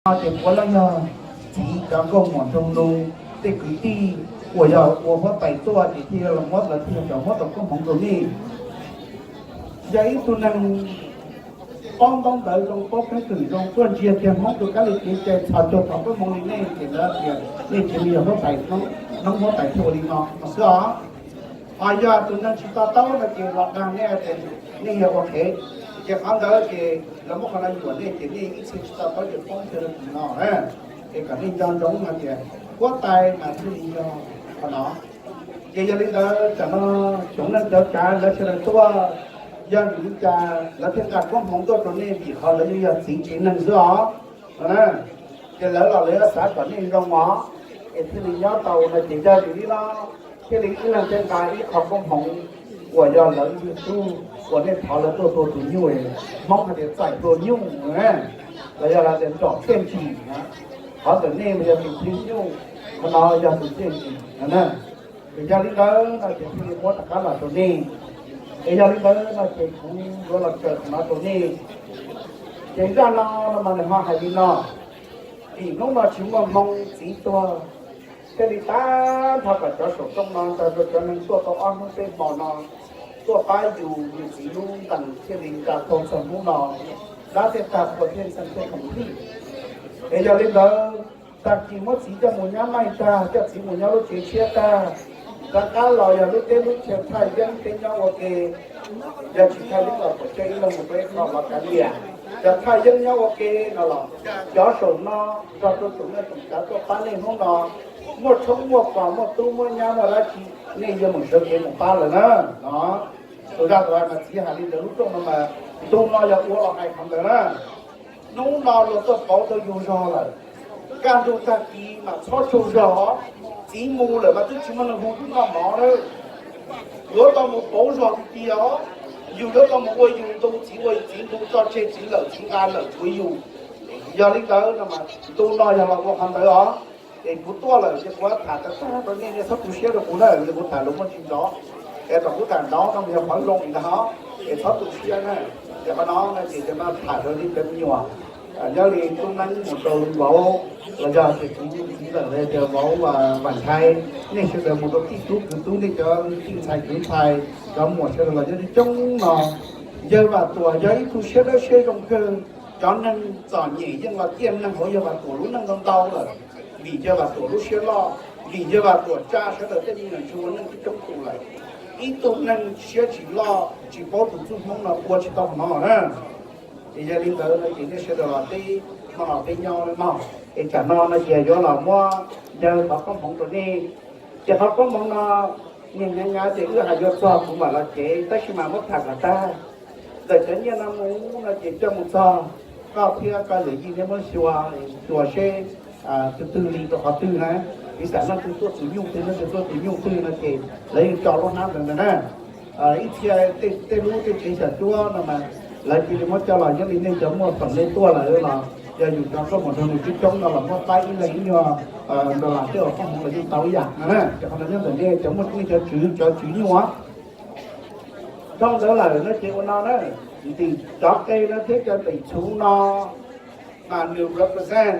Ces puav leej yog txiv cov nkauj muam nraug nus, tej kwv tij uas yog ua huab tais tuaj ces thiaj los muab, lawv thiaj cov muab tau koob hmoov rau nej. Yog ib tug neeg paub ntaub ntawv zoo, paub keeb kwm zoo, tuaj ntsia kiag Hmoob tus kab li kev cai, txhos caug thov koob hmoov li nej ces lawv tias nej tsis li yog huab tais, hnub huab tais thiaj ua li no no xwb os. Ho yog tus neeg tsis to taub no ces los dag nej tias nej yog ua qhev, ces qhov ntawd ces lawv muab qhov no yuam nej ces nej ib txhia tsis to taub ces poob kiag rau tus no. Ces kom nej nco ntsoov no tias huab tais mas thiaj li yog qhov no. Ces yog li ntawd tam no cov neej cov tsav lawv sawv daws tuaj, yog vim li cas lawv thiaj nqa koob hmoov tuaj rau nej? Vim qhov lawv yeej yog txiv tsev neeg xwb os. Ces lawv los lawv yuav xav kom nej zoo os, es thiaj li nyob tau no ces yog vim li no thiaj li ib leeg thiaj nqa ib qho koob hmoov uas yog lawv tus tub uas nej thov lawv tuaj tua tus nyuj, Hmoob hais tias txais tua nyuj, los yog lawv tias nrom txiaj ntsig. Qhov ntawm nej mas yog tus plig nyuj, qhov no yog tus txiaj ntsig no. Ces yog li ntawd no ces thiaj li muab rov qab los rau nej. Es yog li ntawd no ces kuv yuav los tsaws qhov no rau nej. Ces zaj no no mas nws ho hais li no: Vim hnub no tsis muaj hmoo txiv tuag, thiaj li tag nrho kom cov saum rooj no nrog rau cov neeg tuaj tau ob hnub peb hmo no tuaj pab yus, yus txiv lub ntees thiaj li nqa tau txog hnub no, dab thiaj tag qhua thiaj ntxeev thiaj complete. Es yog li ntawd, tag kis muab txiv coj mus nyab maij tag, coj txiv mus nyob lub tsev tshiab tag, rov qab los yog lub teb lub chaw thaj yeeb peb nyob ua ke, yog tsis thaj yeeb los kom coj ib leeg mus rau ib qho los kav liam, yog thaj yeeb nyob ua ke no los cov saum no nrog rau tus neeg tsoom tsav tuaj pab nej hnub no, muaj tshoob muaj kos muaj tub muaj nyab muaj dab tsi, nej yuav mus sawv kev mus pab lawm na. No, tus zaj tus hais mas txiv hais li ntawd, lub rooj no mas ntu no yog ua los hais qhov ntawd na. Hnub no luag tuaj pauv tau yus zog lawm, kaj ntug tag kis mas txhob tsaug zog. Txiv mus lawm mas twb tsis muaj neeg hu yus noj mov na. Yuav tau mus pauv zog tiag tiag os. Yus yuav tau mus ua yus ntu, txiv ua txiv ntu, tso tseg txiv lawm, txiv nqa lawm tshuav yus. Yog li ntawd no mas ntu no yog los ua qhov ntawd os. Es kuv tuaj lawm ces kuv tham tag tag rau nej, nej txhob tu siab rau kuv na, kuv tham lus muaj tsis nrov. Es thaum kuv tham nrov no mas yog qhov zoo li ntag, es txhob tu siab na. Ces qhov no no ces cov no tham rau nej cov me nyuam, nyob li Tub Neeb mus rau vauv, los yog tias kuv txiv lawm los yog tias vauv Vam Nchai, nej sawv daws mus rau tij tub kwv tub, nej cov tij ntxhais kwv ntxhais, cov muam sawv daws los nyob coob coob no. Yawg Vam Tuam yog ib tug siab dawb siab zoo kawg. Cov neeg txom nyem yeej los ciaj neeg hauv Yawg Vam Tuam lub neej ntau ntau lawm, vim Yawg Vam Tuam lub siab loj, vim Yawg Vam Tuam tsa sawv daws tej me nyuam ntsuag ua neej coob coob tus lawm. Ib tug neeg siab tsis loj tsis paub tus txuj Hmoob no ua tsis tau qhov no na. Ces yog li ntawd no ces nej sawv daws los peb, no los peb nyob no mog. Es tsam no no ces yuav los muab yawg qhov koob hmoov rau nej. Ces qhov koob hmoov no, niag nyav nyav ces wb hais yuav txog kuv mam los cev, tab sis mas muab tham kom tag. Ntawm cov nyiaj no mus no ces coj mus txog koj thiab koj yawm yij neb muab xyuas, xyuas seb tus twg li rau qhov twg na. Ib xam leej twg tuaj tus nyuj twg, leej twg tuaj tus nyuj twg no ces lawv yeej tso lub hnab ntawd ntag na. Ib txhia tej lub tej tsev xyom cuab no mas lawv cia li muab coj los, yog li nej cov muaj feem nej tuaj lawm los yog yus cov nkauj muam nraug nus coob coob no los muab pab ib leeg ib nyuag dollar tej uas koob hmoov los yeej tau ib yam no na. Ces qhov no nyob ntawm nej cov muaj, nej cov tswv, cov tswv nyuj os. Dhau ntawd lawm no ces ua no na, ntim cov qe no thiab cov ntim txhuv no mas nws represent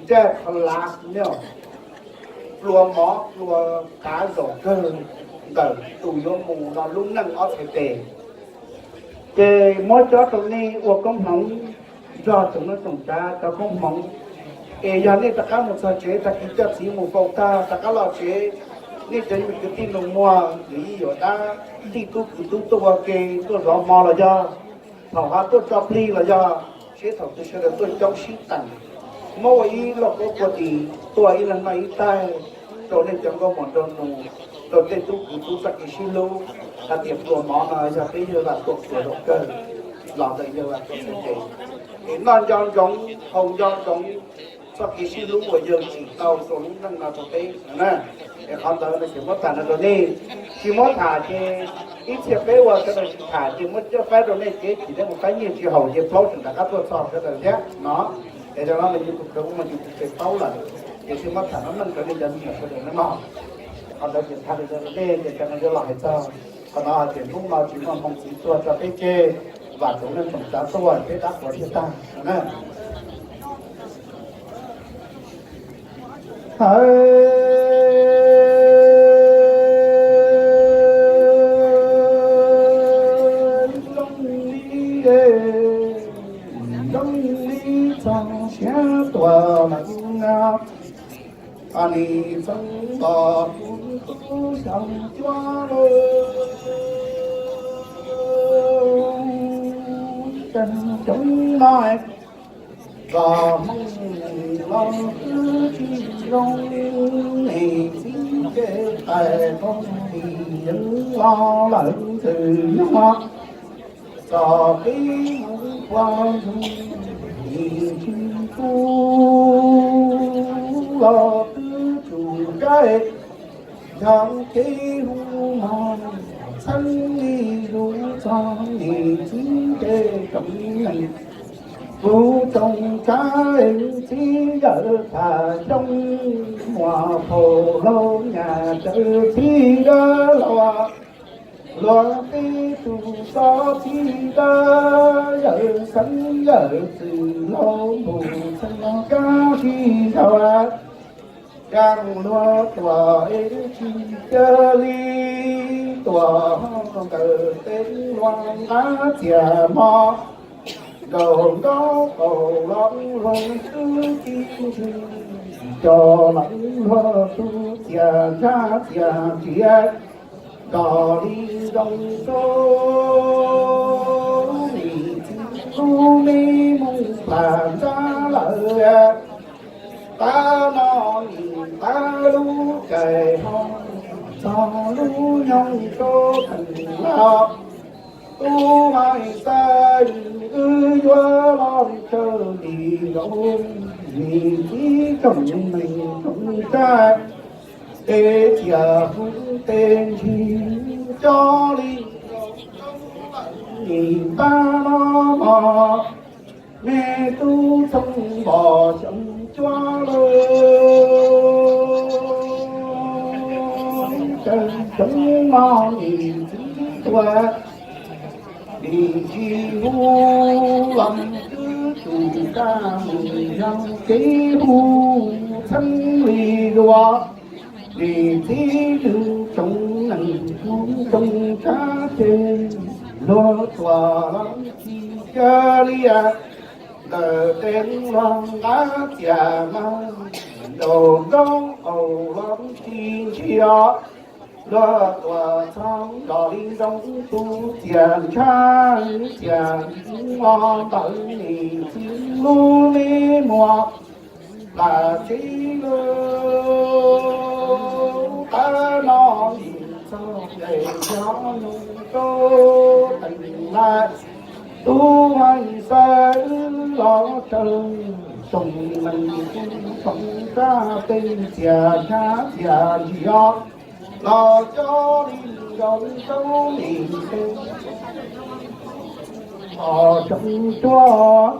dead or alive meal, plua mov plua kav zaum kawg ntawm tus yuav mus no lub neej ob txhais tes. Ces muab cob rau nej ua koob hmoov, nrog tsoom neej tsoom tsav cov koob hmoov. Es yog nej rov qab mus txog tsev, tag kis coj txiv mus faus tag rov qab los tsev, nej cov me kwv tij nus muag, yawm yij yawm dab, tij tub kwv tub tuaj ua ke, tuaj zov hmo los yog, thaum ho tuaj tso plig los yog, seb thaum twg sawv daws tuaj coob sib teem, muab ua ib lauj kaub kua tis, tuaj ib leeg noj ib taig rau nej cov nkauj muam nraug nus, rau tej tub kwv tub txoj kev sib hlub, hais tias plua mov no yog peb yawg Vam Tuam plua zaum kawg los ntawm yawg Vam Tuam txhais tes. Es noj nco ntsoov, haus nco ntsoov txoj kev sib hlub uas yawg tsim tau rau lub neej no rau peb na. Es qhov ntawd no ces muab tham no rau nej, tsis muab tham ces ib txhia peb ua sawv daws tsis tham ces muab coj faib rau nej ces tsis, nej mus faib nyiaj tsis haum ces plaub tseem rov qab tuaj txog sawv daws thiab no. Es cov no mas yus tus kawg ua mas yus tus kawg paub lawm, ces thiaj muab tham no meej rau nej cov me nyuam sawv daws na mog. Qhov ntawd ces tham li ntawd rau nej ces cov no yuav los hais txog qhov no hais tias hnub no tsis muaj hmoo txiv tuag tso peb tseg, vam tsoom neej tsoom tsav tuaj peb dab qhuas thiaj tag no na. Thawj zoo li, zoo li txog siav tuaj lawm na. Nim txheej npog kuv tub xyoo cuab lawm, tseem coob no zos Hmoob los twb tsis zoo, nim txiv ncej tais qoo tis yeej los lawm ntxwg nyoog, txog qib mus puag ntug nim tsis kub los twb tsum kaib, yog kev hu mog txheeb li lus txog nim txiv ncej tsoom neeg. Kuv tsoom tsav txiv yawm tham xyoo muaj phaum laug nyaj tawv txiv dawb los luag tib tug txob txiv dawb, yawm xeeb yawm txwm laug npus txheej kab sib zog. Yaa luag tuaj es tsis cia li tuaj ho nkawd tej luag nqab txias mog, nkaus nkaub qaus los luag twb tsis ntsig, cov los luag tus txias ntshab txias ntsiav, nrog li zoo rau nim txiv lub me moos plam ntsab lawm. Tab no nim tab lub caij ho txog lub nyoog rau theem los, tub hais xav wb yuav los tsawg li nkaus, nim txiv tsoom neeg tsoom tsav, tej tsiaj hmoob tej ntsis cov li nim tab no mog, me tub txheej npog xyoo cuab lawm, tseem coob no nim txiv tuaj, nim tsis hu los twb tsum kaib mus, yog kev hu txheeb li lus, nim txiv lwm tsoom neeg tsoom tsav ces luag tuaj los tsis cia li ntawm tej luag nqab txias mas, nkaus nkaub qaus los tsis ntsig os, luag tuaj txog nrog li zoo tus txias ntshab txias ntsig los ntawm nim txiv lub me muag plam tsev lawm. Tab no nim txog nqe yog nug rau teem na, tub hais xav wb los tsawg, tsoom neeg tsoom tsav tej tsiaj ntshab tsiaj ntsig los cov li nkaus rau nim tej os tsoom cuab.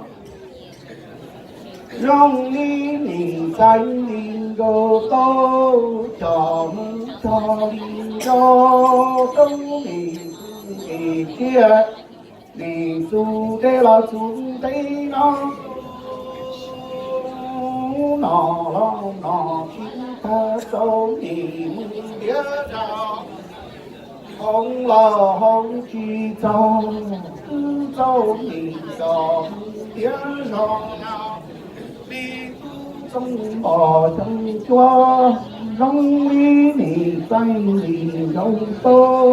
Zoo li nim txais li nkaus tau, coj mus cog li nkaus rau nim tus nqe tsiaj, nim txuj dej los txuj ntev no, no los no tsis tag rau nim mus ntiav daj, hauv los hauv tsis txog, twb txaus nim coj mus ntiav zog na. Li tub txheej npog xyoo cuab, zoo li nim txais li nkaus tau,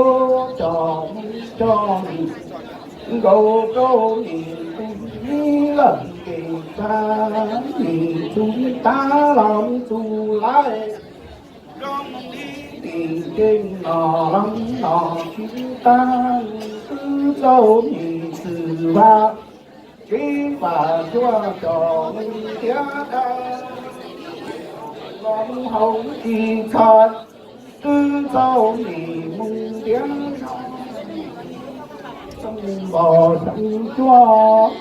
coj mus cog li nkaus rau nim tus nqe lawm nqe tag, nim txuj tab los txuj lais, zoo li nim nce no los no tsis tag, twb txaus nim txwm vaj tsev vam cuaj coj mus ntiav daj, los hauv tsis txog, twb txaus nim mus ntiav zog. Txheej npog xyoo cuab,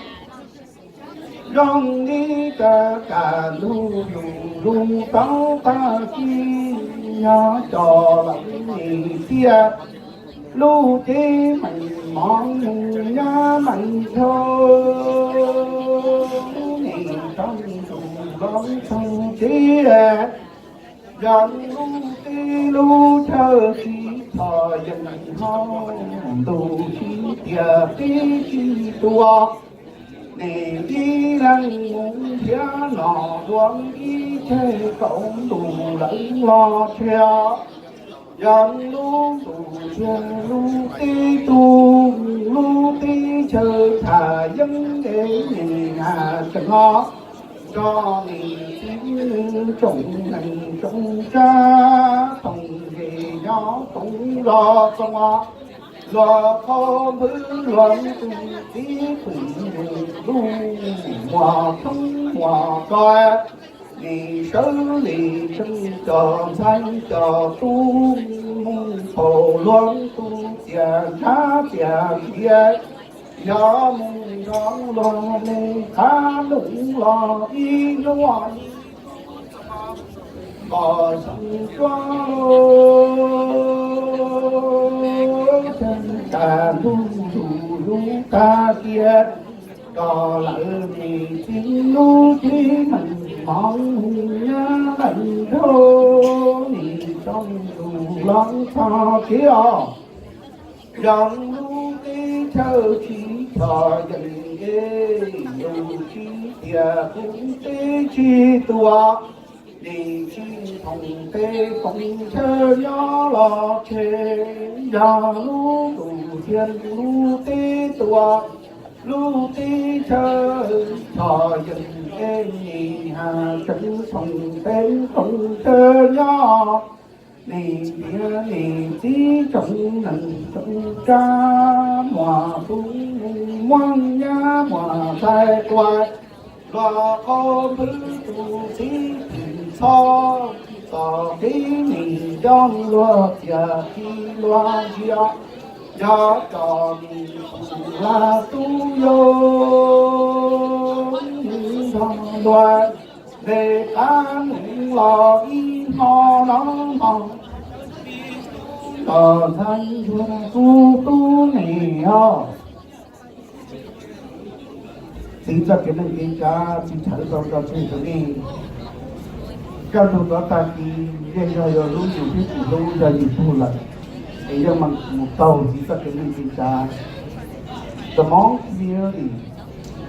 zoo li cov kam ntug yus lub taub tag kis, nyob coj los nim txiaj, lub cev meem mov mus nyab meem nrhau, nim txog ntuj los txog tsev, Yog lub teb lub chaw sib txhom yeej hov, ntuj sib tias teb sib tua, nim ib leeg mus nrhiav noj dua ib tseg, tau ntuj lawv los tseg. Yog lub ntuj tiag lub teb tu, lub teb chaw txhom yeej es nim hais tseem hov, nrog nim txiv tsoom neej tsoom tsav, toom nqes nyob toom los txog, luag qhov npwb luag tus txiv pwm lub muag thoob muag koj, nim sawv li tseeb cov ntxhais cov tub, mus pom luag tus txias ntshav txias ntiag, yog mus nrog luag li qab ntuj los ib hnub los xyoo tsuab lub tsev tas ntuj zus lub tag tiag, kom lawv nim txiv lub tib meem mov mus nyab lawm nrog nim tsoom zus los txog thiab os. Yog lub teb chaw sib txhom yeej es, yus sib tias kuv teb sib tua, nim sib thooj teb koom chaw nyob los tseg. Yog lub ntuj tiag lub teb tua, lub teb chaw txhom yeej es nim hais tseem thooj teb koom chaw nyob, nim tias nim txiv tsoom neej tsoom tsav, muaj tub muaj nyab muaj ntxhais tuaj, luag qhov npwb tus txiv txhom, tom qib nim nco luag txias txim luag ntsia, yog tso nim tus lag tub yau nrog luag li qab mus los ib hmo no hmo, los ntxhais ntsuag tub tub nim os. Txiv txoj kev neej kev tsav txiv tshawb tau rau txhua tus nej. Kaj ntug rov tag kis yeej yog yog lub yus twb tsis hlub yog yus tug lawm, es yeej mas mus taug txiv txoj kev neej kev tsav. The monk merely